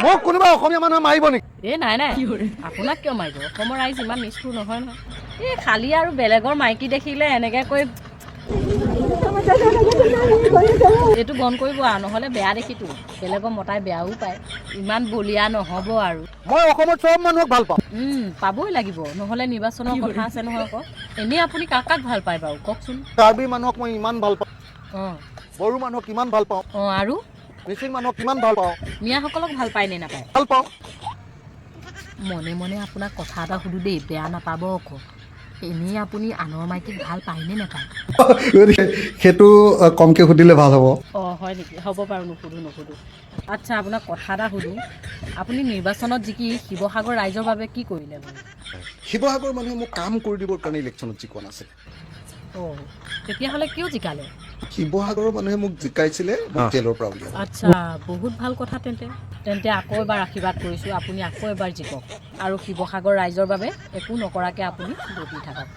মোক কোনোবা অসমীয়া মানুহে মাৰিব নেকি? এই নাই নাই, আপোনাক কিয় মাৰিব? অসমৰ ৰাইজ ইমান নিষ্ঠুৰ নহয় নহয়। এই খালী আৰু বেলেগৰ মাইকী দেখিলে এনেকৈ কৈ এইটো বন্ধ কৰিব আৰু, নহ'লে বেয়া দেখিতো, বেলেগৰ মতাই বেয়াও পায়। ইমান বলিয়া নহ'ব আৰু। মই অসমৰ চব মানুহক ভাল পাওঁ। পাবই লাগিব, নহ'লে নিৰ্বাচনৰ কথা আছে নহয় আকৌ। এনেই আপুনি কাক কাক ভাল পায় বাৰু, কওকচোন। কাৰ্বি মানুহক মই ইমান ভাল পাওঁ। বড়ো মানুহক কিমান ভাল পাওঁ। অঁ, আৰু? মিচিং মানুহক কিমান ভাল পাওঁ। মিয়াসকলক ভাল পায় নে নাপায়? ভাল পাওঁ। মনে মনে আপোনাক কথা এটা সুধো দেই, বেয়া নাপাব আকৌ। এনেই আপুনি আনৰ মাইকীক ভাল পায়নে নাপায়? গতিকে সেইটো কমকৈ সুধিলে ভাল হ'ব। অঁ, হয় নেকি? হ'ব বাৰু, নুসুধো নুসুধো। আচ্ছা, আপোনাক কথা এটা সুধো। আপুনি নিৰ্বাচনত জিকি শিৱসাগৰ ৰাইজৰ বাবে কি কৰিলে বাৰু? শিৱসাগৰ মানুহে মোক কাম কৰি দিবৰ কাৰণে ইলেকশ্যনত জিকোৱা নাছিলে। অঁ, তেতিয়াহ'লে কিয় জিকালে? শিৱসাগৰৰ মানুহে মোক জিকাইছিলে মোক জেলৰ পৰা উলিয়াব। আচ্ছা, বহুত ভাল কথা। তেন্তে তেন্তে আকৌ এবাৰ আশীৰ্বাদ কৰিছোঁ, আপুনি আকৌ এবাৰ জিকক আৰু শিৱসাগৰ ৰাইজৰ বাবে একো নকৰাকৈ আপুনি বহি থাকক।